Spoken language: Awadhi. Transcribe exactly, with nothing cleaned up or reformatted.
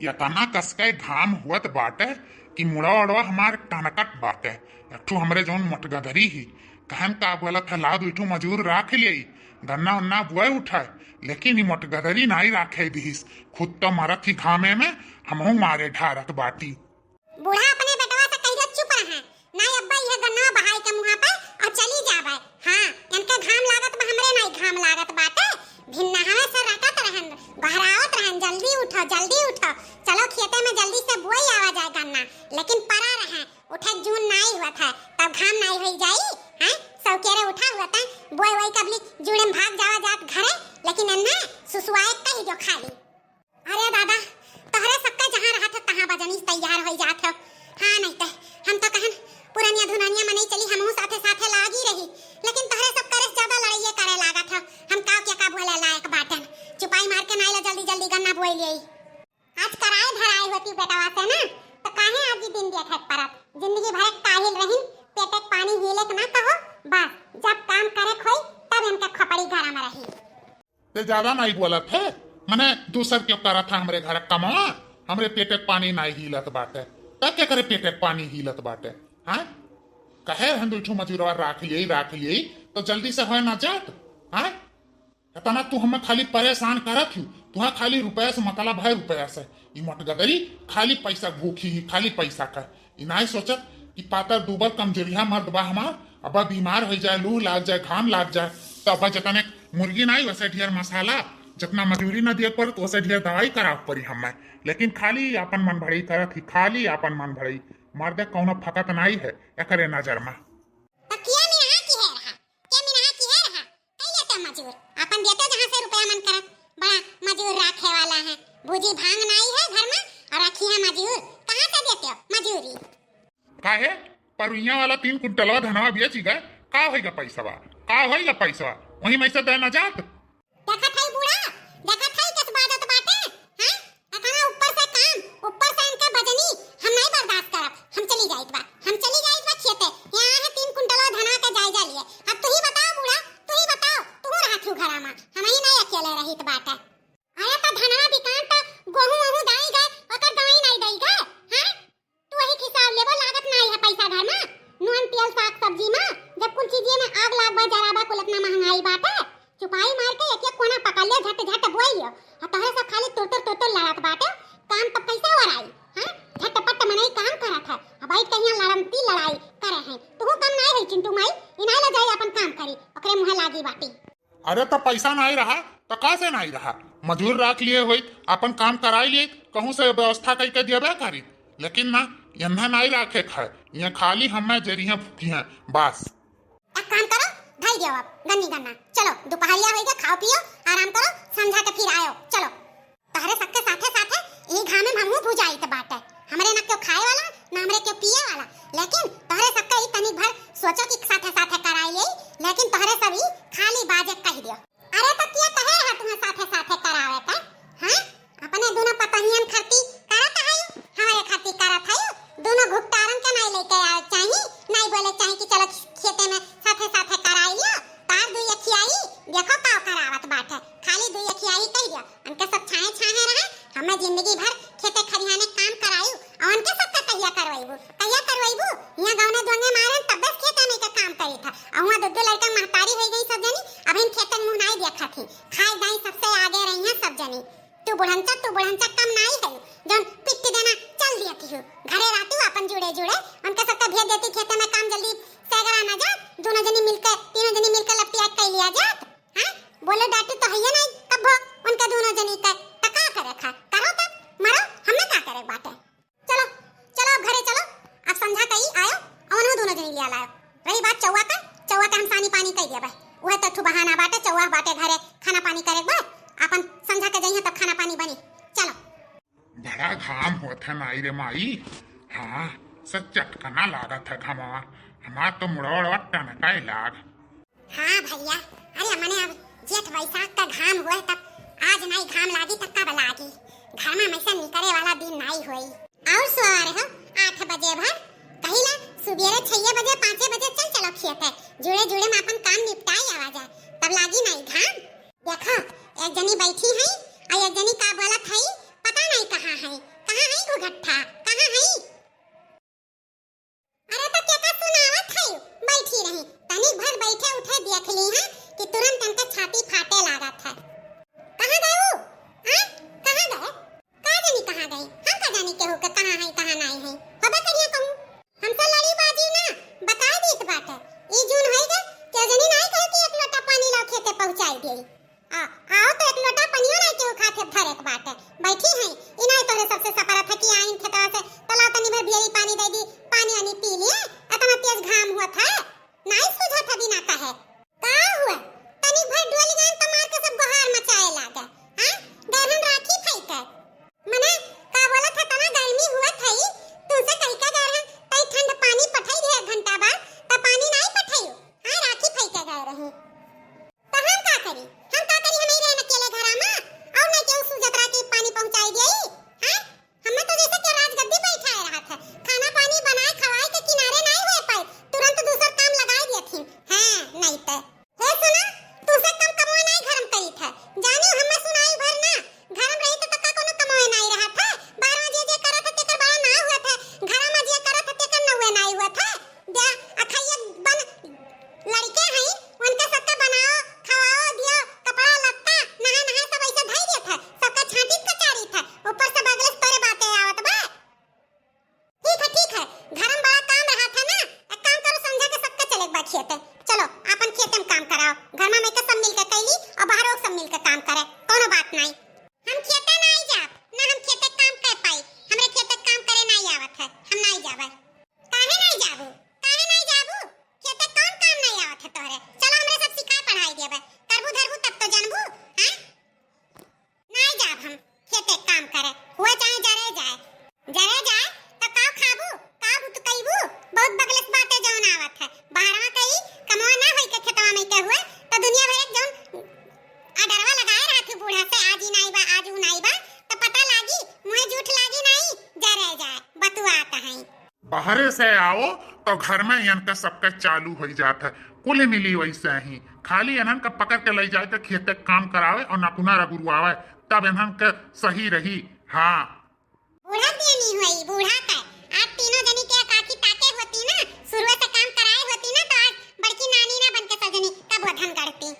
एतना कसके घाम हुअत बाटे कि मुड़वा उड़वा हमार टनकत बाटे। एक ठो हमरे जौन मोटगदरी ही, कहन का बोलत है, "ला दुई ठो मजूर राख लेई, गन्ना उन्ना बुआई उठाए।" लेकिन ई मोटगदरी नाई राखे दिहिस, खुद तो मरत ही घामे में, हमहू मारे ढारत बाटी। बूढ़ा अपने बेटवा से कहि दे, "चुप रहे, नाई अब्बा, यह गन्ना बहाई के मुँहा पे और चली जाबे।" हाँ, इनके घाम लागत बा, हमरे नाई घाम लागत बाटे। भिन्नहवे से रटत रहन, गोहरावत रहन, "जल्दी उठो, जल्दी उठो, चलो खेते में जल्दी से बोई आवा जाए गन्ना।" लेकिन परा रहे, उठे जून नाई हुआ था, तब घाम नाई होई जाई। हैं, सौकेरे उठा हुआ था, बोई वोई कबली जूड़े में भाग जावा जात घरे, लेकिन इन्हें सुसुआए कही जो खाली। अरे दादा, तोहरे सबका जहाँ रहत हो, तहाँ बजनी तैयार होई जात हो। हाँ, नहीं ते हम तो कहन पुरनिया धुननिया मनई चली, हमहू साथे साथे लागी रही, लेकिन तोहरे सब करे से ज्यादा लड़ाइये करे लागत हो। हम काव के का बोले लायक बाटन, चुपाई मार के नाई ला जल्दी जल्दी गन्ना बोई लेई। आज कराए धराए होती बेटवा से ना, तो काहे आज ई दिन देखे के परत? जिंदगी भर काहिल रहिन, पेटे के पानी हिले के ना कहो, बस जब काम करे के होई, तब इनके खोपड़ी गरम रही। ते ज्यादा नाई बोलत है, मने दूसर क्यों करत है हमरे घर कमवा, हमरे पेटे के पानी नाई हिलत बाटे, त के करे पेटे के पानी हिलत बाटे, हाँ? कहे रहन दुई ठो मजूरवा राख लिये, राख लिये, तो जल्दी से होए ना जात, हाँ? इतना तू हमें खाली परेशान करत ही, तुहा खाली रुपया से मतलब है, रुपया से। ई मोटगदरी खाली पैसा भूखी ही, खाली पैसा का। ई नाई सोचत कि पातर दुबल कमजोरिया मर्द बा हमार, अब बीमार हो जाए, लू लाग जाए, घाम लाग जाए, तो अब जतने मुर्गी नाई वैसे ढेर मसाला, जितना मजूरी न दिए पड़त वैसे ढेर दवाई करावे पड़ी हमें। लेकिन खाली आपन मन भरई करत ही, खाली आपन मन भरई। मर्द कौनो फकत नाई है एकरे नजर में। तो किया मिनहा की है रहा, के मिनहा की है रहा, कई लेते मजूर, आपन देते जहाँ से रुपया मन करत, बड़ा मजूर राखे वाला है, भूजी भांग नाई है घर में और रखी है मजूर, कहाँ से देते हो मजूरी? काहे? परुइया वाला तीन कुंटलवा धनवा बेची गए, का होइगा पैसवा? का होइगा पैसवा? वही में से दे ना जात। देखत हई बूढ़ा, देखत हई कस बाजत बाटे, हैं? अतना ऊपर से काम, ऊपर से इनके बजनी, हम नहीं बर्दाश्त करब। हम चली जाइत बा, हम चली जाइत बा खेते। यहाँ है तीन कुंटलवा धनवा के जायजा लिए। अब तू ही बताओ बूढ़ा, तू ही बताओ, तू रहा थू घरा में, हम ही नहीं अकेले रहित बाटे। अरे तो धनवा बिकान तो गोहूं वहूं दाई गए, ओकर दवाई नहीं दई गए, हैं? तू वही हिसाब लेबो, लागत नाई है पैसा घर में। नून, तेल, साग, सब्जी में, जब कुल चीजे में आग लागबा, जराबा, कुल इतना महंगाई बाटे। चुपाई मार के एक एक कोना पकड़ ले, झट झट बोई लियो। आ तोहरे सब खाली तुर तुर तुर तुर लड़त बाटे, काम तब कैसे हो रही? हैं? झटपट मनई काम करत है, अब आई कहिया लड़मती लड़ाई करे हैं। तू कम नाई है चिंटू माई, इनाई ला जाई अपन काम करी, ओकरे मुँहे लागी बाटी। अरे, तो पैसा नाई रहा, तो का से नाई रहा? मजूर राख लिए होई, अपन काम कराई लिए, कहूँ से व्यवस्था कई के दियबे करी। लेकिन ना, यन्हा नाई राखे खाए, ये खाली हमें जरिया फूकी हैं, बस। एक काम करो, धई दियो अब गन्नी गन्ना। चलो, दोपहरिया होई गए, खाओ पियो, आराम करो, संझा के फिर आयो। चलो। तहरे सबके साथे साथे ई घामे में हमहू भुजाइत बाटे। हमरे ना क्यों खाए वाला, ना हमरे क्यों पिए वाला, लेकिन तहरे सबके ई तनिक भर सोचो कि साथे साथे कराई ले, लेकिन तहरे सब ई खाली बाजे कह दियो। अरे तो किया कहे रहा तुम्हें साथे साथे करावे का? हाँ, अपने दोनों पतहियन खरती करत है, हमारे खरती करत है, दोनों घुपटारन के नहीं लेके आवे चाही, नहीं बोले चाही कि चलो खेते में साथे साथे कराई लियो। तार दुई अखियाई देखो का करावत बाटे, खाली दुई अखियाई कह दियो। उनके सब छाहे छाहे रहे, हमें जिंदगी भर खेते खरिहाने काम करायु, और उनके सब का कहिया करवाइबू, कहिया करवाइबू? यहाँ गौने दोंगे मारे तब बस खेते में के काम करी था, और वहाँ दो दो लड़का महतारी हो गई सब जनी, अब इन खेतन मुँह नाई देखा थी, खाए दाई सबसे आगे रही हैं सब जनी। तू बुढ़नचा, तू बुढ़नचा कम नाई है, जौन पिट्टी देना चल दिया थी हो। घरे रहती हो अपन जुड़े जुड़े, उनके सब का भेज देती खेते में काम जल्दी सैगरा ना जा, दोनों जनी मिलकर, तीनों जनी मिलकर लपटिया कर लिया जात। हाँ? बोले डांटी तो हइये नहीं कब्बो उनके दोनों जनी के, त का करे खा? करो त, मरो, हमें का करे बाटे? चलो, चलो अब घरे चलो, अब संझा कई आयो, अवनो दोनों जनी लिया लायो। रही बात चौवा का, चौवा का हम सानी पानी कई देबे, वह तो ठू बहाना बाटे, चौवा बाटे घरे, खाना पानी करे के बाद, अपन संझा के जइहे तब खाना पानी बनी। चलो। बड़ा घाम होत है नाई रे माई। हाँ, से चटकना लागत है घमवा। हमार तो मुड़वा उड़वा टनकाए लाग। हाँ भैया, अरे मने अब जेठ बैसाख का घाम हुआ है, तब आज नाई घाम लागी तब कब लागी? घर में में से निकले वाला दिन नाई होई। और सवार हो आठ बजे भर, कहिला सुबेरे छह बजे, पाँचे बजे चल चलो खेत है, जुड़े जुड़े में अपन काम निपटाई आवा जाए, तब लागी नाई घाम। देखो, एक जनी बैठी है और एक जनी का बोलत है, पता नहीं कहाँ है। घुघट्ठा, कहाँ हई? अरे तो केका सुनावत हई? बैठी रही, तनिक भर बैठे उठे देख ली है कि तुरंत इनके छाती फाटे लागत है। कहाँ गए ऊ? हाँ? कहाँ गए? का जानी कहाँ गए? हम का जानी केहू के कहाँ है, कहाँ नाई है। होबे करिए कहूँ। हमसे लड़ी बाजी ना, बताई दीत बाटे। ई जून होई गए, केहू जनी नाई कहे कि एक लोटा पानी लाओ खेते पहुँचाई देई। आ, आओ तो एक लोटा पनियो नाई केहू खातिर धरे के बाटे। बैठी हैं, ई नाई तोहरे सबसे सपरत है कि आइन खेतवा से, तो लाओ तनी भर बियरी पानी दे दी, पानी आनी पी लिए, इतना तेज घाम हुआ था, नाई सूझत है बिना कहे। का हुआ? तनी भर डोल गए तो मार के सब गोहार मचाए लागे। हाँ? गरहन राखी फेंके। मने, का बोलत है, तना गर्मी हुआ था, तुमसे कही का गरहन, तई ठंड पानी पठाई दे एक घंटा बाद, तो पानी नाई पठाई। हाँ, राखी फेंके गए रही। तो हम का करी? हम का करी? हम ही रहन अकेले घरा में, और नहीं केहू सूझत रहा कि पानी पहुँचाई दिया। हाँ? हमें तो जैसे कि राजगद्दी बैठाए रहा था। खाना पानी बनाए खवाए के किनारे नहीं हो पाए, तुरंत दूसर काम लगाए दिए थी। हाँ, नहीं तो। हे सुना, तू से कम कमवा नहीं घर में करी था। जानियो हमें सुनाई भर ना, घर में रही तो तका कोनो कमवे नहीं रहा था। बाहर में जे जे करत है तेकर बड़ा ना हुआ था, घर में जे करत है तेकर नौवे नहीं हुआ था। जा, अखैया बन लड़के हैं, उनके सबके बनाओ, खवाओ, दियो, कपड़ा लत्ता, नहा नहा सब ऐसे धई दिए थे, सबके छांटी कचारी थे, ऊपर से बगले से तोरे बातें आवत बा। ठीक है, ठीक है, घर में बड़ा काम रहा था ना, एक काम करो, समझा के सबके चले एक बार खेते, चलो अपन खेते में काम कराओ, घर में मैं के सब मिलके कैली और बाहर सब मिलके काम करे, कोनो बात नहीं। हम खेते नहीं जाब, ना हम खेते काम कर पाई, हमरे खेते काम करे नहीं आवत है, हम नहीं जाबे। काहे नहीं जाबू? काहे नहीं जाबू? खेते कौन काम नहीं आवत है तोहरे? चलो हमरे सब सिखाए पढ़ाई देबे। करबू धरबू तब तो जानबू, हैं? नहीं जाब हम खेते काम करे, हुआ चाहे जरे जाए। जरे जाए तो का खाबू? का बुतकैबू? बहुत बगलेस बातें जौन आवत है। बाहरवा कई कमवा ना होई के खेतवा में के हुए तो दुनिया भर एक जौन अडरवा लगाए रहत हूँ बूढ़ा से, आज ई नाई बा, आज ऊ नाई बा, तो पता लागी, मुँहे जूठ लागी नाई, जरे जाए, बतुआत हैं। बाहरे से आओ तो घर में इनके सबके चालू हो जात है, कुल मिली वैसे ही। खाली इन्हन के पकड़ के ले जाए के खेते काम करावे और नकुना रगुरवावे, तब इन्हन के सही रही। हाँ। बूढ़ा देनी होई, बूढ़ा का। आज तीनों जनी के एक आँखी ताके होती ना, शुरुए से काम कराए होती ना, तो आज बड़की नानी ना बन के सजनी कब धन गढ़ती।